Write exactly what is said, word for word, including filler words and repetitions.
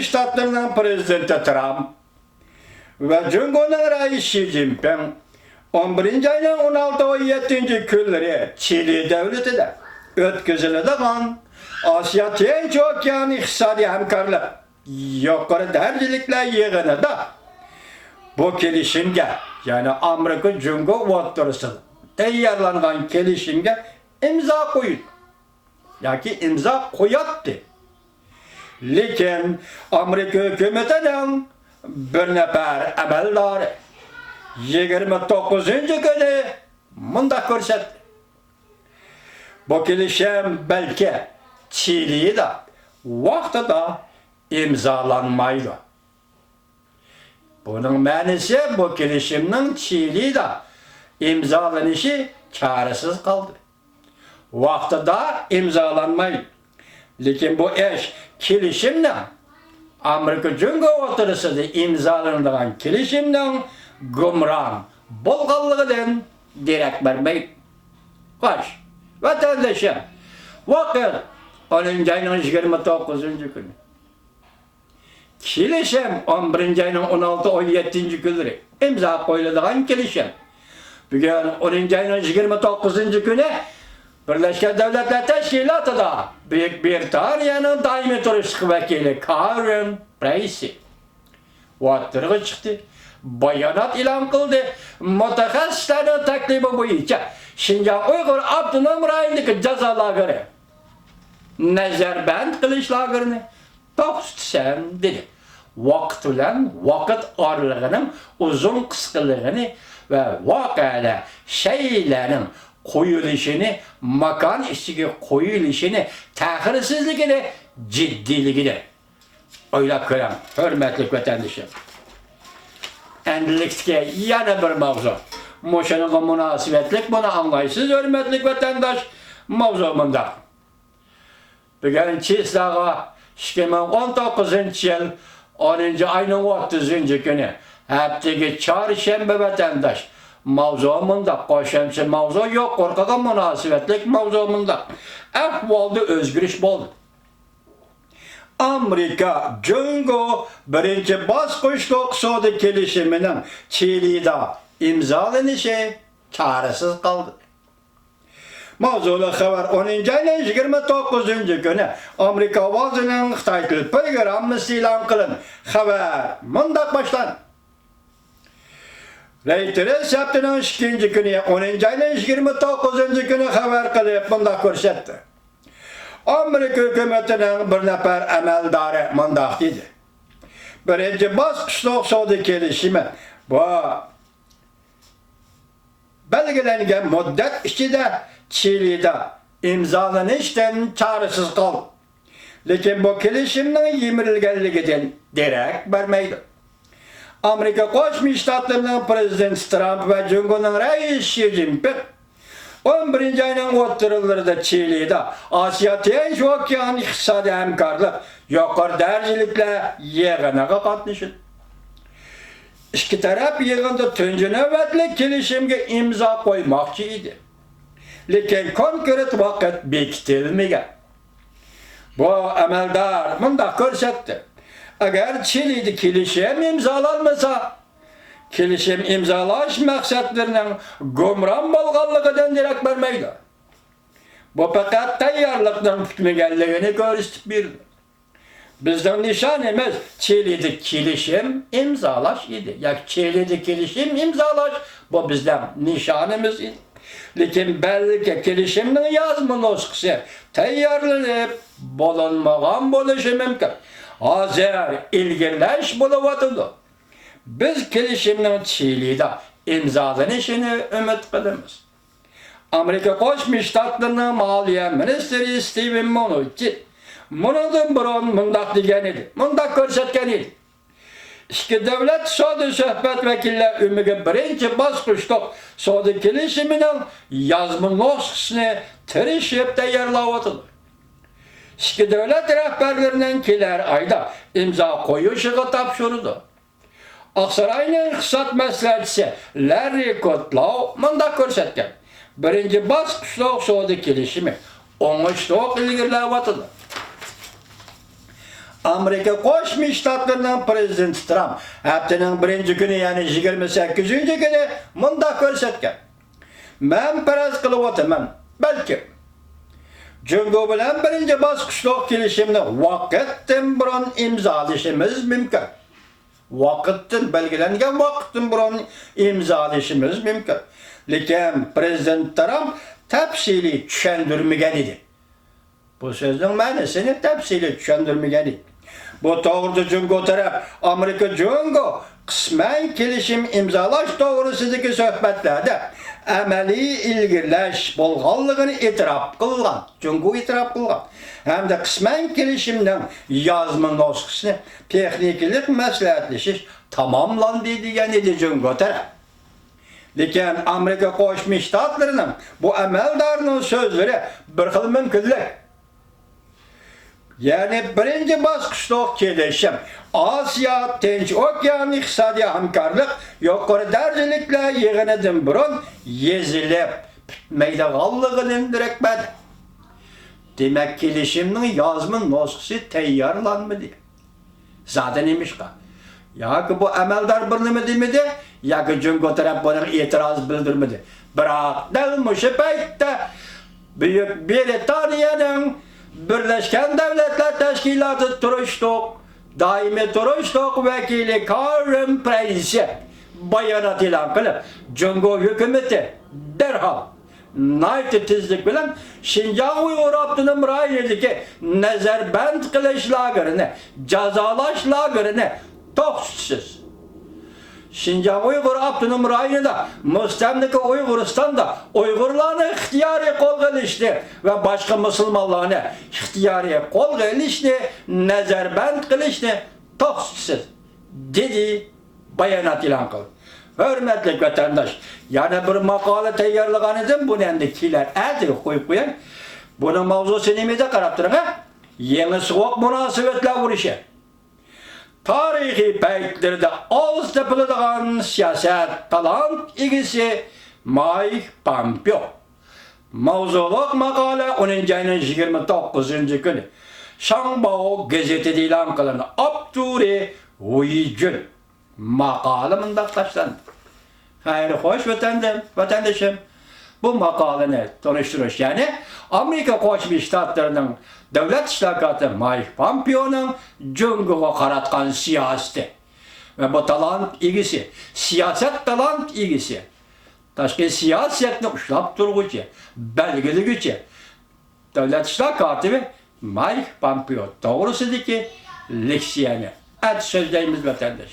شتاتلىرىنىڭ پرېزىدېنتى ترامپ ۋە جۇڭگونىڭ رەئىسى شى جىنپىڭ ئون بىرىنچى ئاينىڭ ئون ئالتە، ئون يەتتىنچى كۈنلىرى چىلى دۆلىتىدە ئۆتكۈزۈلىدىغان ئاسىيا تىنچ ئوكيان ئىقتىسادىي ھەمكارلىق يۇقىرى دەرىجىلىكلەر يىغىنىدا بۇ كېلىشىمگە، يەنى ئامېرىكا جۇڭگو ئوتتۇرىسىدا تەييارلانغان كېلىشىمگە ئىمزا قويدى ياكى ئىمزا قوياتتى. لېكىن ئامېرىكا ھۆكۈمىتىنىڭ بىر نەپەر ئەمەلدارى يىگىرمە توققۇزىنچى كۈنى مۇنداق كۆرسەتتى: بۇ كېلىشىم بەلكى چىلىدا ۋاقتىدا ئىمزالانمايدۇ. بۇنىڭ مەنىسى، بۇ كېلىشىمنىڭ چىلىدا ئىمزالىنىشى چارىسىز قالدى. ۋاقتىدا ئىمزالانمايدۇ. لېكىن بۇ ئىش كېلىشىمنىڭ، ئامېرىكا جۇڭگو ئوتتۇرىسىدا ئىمزالىنىدىغان كېلىشىمنىڭ گۇمران بولغانلىقىدىن دېرەك بەرمەيدۇ. خوش، ۋەتەندىشىم، ۋاقىت ئونىنچى ئاينىڭ يىگىرمە توققۇزىنچى كۈنى. كېلىشىم ئون بىرىنچى ئاينىڭ ئون ئالتە، ئون يەتتىنچى كۈنلىرى ئىمزا قويۇلىدىغان كېلىشىم. بۈگۈن ئونىنچى ئاينىڭ يىگىرمە توققۇزىنچى كۈنى بىرلەشكەن دۆلەتلەر تەشكىلاتىدا بۈيۈك بىرىتانىيەنىڭ دائىمىي تۇرۇشلۇق ۋەكىلى كارېن پرېيسى ئوتتۇرىغا چىقتى، بايانات ئېلان قىلدى. مۇتەخەسسىسلەرنىڭ تەكلىپى بويىچە شىنجاڭ ئۇيغۇر ئاپتونوم رايونىدىكى جازا لاگېرى، نەزەربەند قىلىش لاگېرىنى توختىتىسەن، دېدى. ۋاقىت بىلەن ۋاقىت ئارىلىقىنىڭ ئۇزۇن قىسقىلىقىنى ۋە ۋەقەلەر، شەيئىلەرنىڭ قويۇلۇشىنى، ماكان ئىچىگە قويۇلۇشىنى، تەخىرسىزلىكىنى، جىددىيلىكىنى ئويلاپ كۆرۈڭ، ھۆرمەتلىك ۋەتەندىشىم. ئەمدىلىكتىكى يەنە بىر ماۋزۇ. مۇشۇنىڭغا مۇناسىۋەتلىك، بۇنى ئاڭلايسىز، ھۆرمەتلىك ۋەتەنداش. ماۋزۇ مۇنداق. بۈگۈن چىسلاغا ئىككى مىڭ ئون توققۇزىنچى يىل ئونىنچى ئاينىڭ ئوتتۇزىنچى كۈنى، ھەپتىگە چارشەنبە ۋەتەنداش. ماۋزۇ مۇنداق، قوشۇمچە ماۋزۇ يۇقىرىقىغا مۇناسىۋەتلىك ماۋزۇ مۇنداق. ئەھۋالدا ئۆزگىرىش بولدى. ئامېرىكا جۇڭگو بىرىنچى باسقۇچلۇق سودا كېلىشىمىنىڭ چىلىدا ئىمزالىنىشى چارىسىز قالدى. ماۋزۇلۇق خەۋەر ئونىنچى ئاينىڭ يىگىرمە توققۇزىنچى كۈنى ئامېرىكا ئاۋازىنىڭ خىتاي تىل پروگراممىسى ئېلان قىلىندى. خەۋەر مۇنداق باشلاندى. رەيتېرس ھەپتىنىڭ ئىككىنچى كۈنى، ئونىنچى ئاينىڭ يىگىرمە توققۇزىنچى كۈنى خەۋەر قىلىپ مۇنداق كۆرسەتتى. ئامېرىكا ھۆكۈمىتىنىڭ بىر نەپەر ئەمەلدارى مۇنداق دېدى: بىرىنچى باسقۇچلۇق سودا كېلىشىمى بۇ بەلگىلەنگەن مۇددەت ئىچىدە چىلىدا ئىمزالىنىشتىن چارىسىز قالدى. لېكىن بۇ كېلىشىمنىڭ يىمىرىلگەنلىكىدىن دېرەك بەرمەيدۇ. ئامېرىكا قوشما شتاتلىرىنىڭ پرېزىدېنتى ترامپ ۋە جۇڭگونىڭ رەئىسى شى جىنپىڭ ئون بىرىنچى ئاينىڭ ئوتتۇرىلىرىدا چىلىدا ئاسىيا تىنچ ئوكيان ئىقتىسادىي ھەمكارلىق يۇقىرى دەرىجىلىكلەر يىغىنىغا قاتنىشىدۇ. ئىككى تەرەپ يىغىندا تۇنجى نۆۋەتلىك كېلىشىمگە ئىمزا قويماقچى ئىدى. لېكىن كونكرېت ۋاقىت بېكىتىلمىگەن. بۇ ئەمەلدار مۇنداق كۆرسەتتى: ئەگەر چىلىدا كېلىشىم ئىمزالانمىسا، كېلىشىم ئىمزالاش مەقسەتلىرىنىڭ گۇمران بولغانلىقىدىن دېرەك بەرمەيدۇ. بۇ پەقەت تەييارلىقنىڭ پۈتمىگەنلىكىنى كۆرسىتىپ بېرىدۇ. بىزنىڭ نىشانىمىز چىلىدا كېلىشىم ئىمزالاش ئىدى. ياكى چىلىدا كېلىشىم ئىمزالاش، بۇ بىزنىڭ نىشانىمىز ئىدى. لېكىن بەلكى كېلىشىمنىڭ يازما نۇسخىسى تەييارلىنىپ بولۇنمىغان بولۇشى مۇمكىن. ھازىر ئىلگىرىلەش بولۇۋاتىدۇ. بىز كېلىشىمنىڭ چىلىدا ئىمزالىنىشىنى ئۈمىد قىلىمىز. ئامېرىكا قوشما شتاتلىرىنىڭ مالىيە مىنىستىرى ستىۋېن مۇنۇچىن مۇنىڭدىن بۇرۇن مۇنداق دېگەن ئىدى، مۇنداق كۆرسەتكەن ئىدى: ئىككى دۆلەت سودا سۆھبەت ۋەكىللەر ئۆمىكى بىرىنچى باسقۇچلۇق سودا كېلىشىمىنىڭ يازما نۇسخىسىنى تىرىشىپ تەييارلاۋاتىدۇ. ئىككى دۆلەت رەھبەرلىرىنىڭ كېلەر ئايدا ئىمزا قويۇشىغا تاپشۇرىدۇ. ئاقساراينىڭ ئىقتىساد مەسلىھەتچىسى لاررى كودلاۋ مۇنداق كۆرسەتكەن: بىرىنچى باسقۇچلۇق سودا كېلىشىمى ئوڭۇشلۇق ئىلگىرىلەۋاتىدۇ. ئامېرىكا قوشما شتاتلىرىنىڭ پىرېزىدېنتى ترامپ ھەپتىنىڭ بىرىنچى كۈنى، يەنى يىگىرمە سەككىزىنچى كۈنى مۇنداق كۆرسەتكەن: مەن پەرەز قىلىۋاتىمەن، بەلكىم جۇڭگو بىلەن بىرىنچى باسقۇچلۇق كېلىشىمنى ۋاقىتتىن بۇرۇن ئىمزالىشىمىز مۇمكىن. ۋاقىتتىن، بەلگىلەنگەن ۋاقىتتىن بۇرۇن ئىمزالىشىمىز مۇمكىن. لېكىن پىرېزىدېنت ترامپ تەپسىلىي چۈشەندۈرمىگەن ئىدى. بۇ سۆزنىڭ مەنىسىنى تەپسىلىي چۈشەندۈرمىگەن ئىدى. بۇ توغرىدا جۇڭگو تەرەپ ئامېرىكا جۇڭگو قىسمەن كېلىشىم ئىمزالاش توغرىسىدىكى سۆھبەتلەردە ئەمەلىي ئىلگىرىلەش بولغانلىقىنى ئېتىراپ قىلغان، جۇڭگو ئېتىراپ قىلغان ھەمدە قىسمەن كېلىشىمنىڭ يازما نۇسخىسىنى تېخنىكىلىق مەسلىھەتلىشىش تاماملاندى دېگەن ئىدى جۇڭگو تەرەپ. لېكىن ئامېرىكا قوشما شتاتلىرىنىڭ بۇ ئەمەلدارىنىڭ سۆزلىرى بىر خىل مۇمكىنلىك. يەنى بىرىنچى باسقۇچلۇق كېلىشىم ئاسىيا تىنچ ئوكيان ئىقتىسادىي ھەمكارلىق يۇقىرى دەرىجىلىكلەر يىغىنىدىن بۇرۇن يېزىلىپ پۈتمەيدىغانلىقىدىن دېرەك بەردى. دېمەك، كېلىشىمنىڭ يازما نۇسخىسى تەييارلانمىدى. زادى نېمىشقا؟ ياكى بۇ ئەمەلدار بىر نېمە دېمىدى، ياكى جۇڭگو تەرەپ بۇنىڭغا ئېتىراز بىلدۈرمىدى. بىراق، دەل مۇشۇ پەيتتە بۈيۈك برىتانىيەنىڭ بىرلەشكەن دۆلەتلەر تەشكىلاتىدا تۇرۇشلۇق دائىمىي تۇرۇشلۇق ۋەكىلى كارېن پرەيسى بايانات ئېلان قىلىپ، جۇڭگو ھۆكۈمىتى دەرھال ناھايىتى تېزلىك بىلەن شىنجاڭ ئۇيغۇر ئاپتونوم رايونىدىكى نەزەربەند قىلىش لاگېرىنى، جازالاش لاگېرىنى توختىتىسىز. شىنجاڭ ئۇيغۇر ئاپتونوم رايونىدا، مۇستەملىكە ئۇيغۇرىستاندا ئۇيغۇرلارنى ئىختىيارىي قولغا ئېلىشنى ۋە باشقا مۇسۇلمانلارنى ئىختىيارىي قولغا ئېلىشنى نەزەربەند قىلىشنى توختىتىسىز، دېدى. بايانات ئېلان قىلدى. ھۆرمەتلىك ۋەتەنداش، يەنە بىر ماقالە تەييارلىغان ئىدىم، بۇنى ئەمدى كېلەر ئەتىگە قويۇپ قوياي. بۇنىڭ ماۋزۇسى نېمە ئىدى، قاراپ تۇرۇڭ، ھە؟ يېڭى سوغۇق مۇناسىۋەتلەر ئۇرۇشى. تارىخىي پەيتلىرىدە ئاز تېپىلىدىغان سىياسەت تالانت ئىگىسى مايك پامپېئو. ماۋزۇلۇق ماقالە ئونىنچى ئاينىڭ يىگىرمە توققۇزىنچى كۈنى شاڭباۋ گېزىتىدە ئېلان قىلىندى. ئاپتورى ۋېي جۈن. ماقالە مۇنداق باشلاندى. خەير خوش ۋەتەندىن، ۋەتەندىشىم. بۇ ماقالىنى تونۇشتۇرۇش، يەنى ئامېرىكا قوشما شتاتلىرىنىڭ دۆلەت ئىشلار كاتىپى مايك پامپېئونىڭ جۇڭگوغا قاراتقان سىياسىتى ۋە بۇ تالانت ئىگىسى، سىياسەت تالانت ئىگىسى، تاشقى سىياسەتنى ئۇشلاپ تۇرغۇچى، بەلگىلىگۈچى، دۆلەت ئىشلار كاتىپى مايك پامپېئو توغرىسىدىكى لېكسىيەنى ئەتە سۆزلەيمىز، ۋەتەنداش.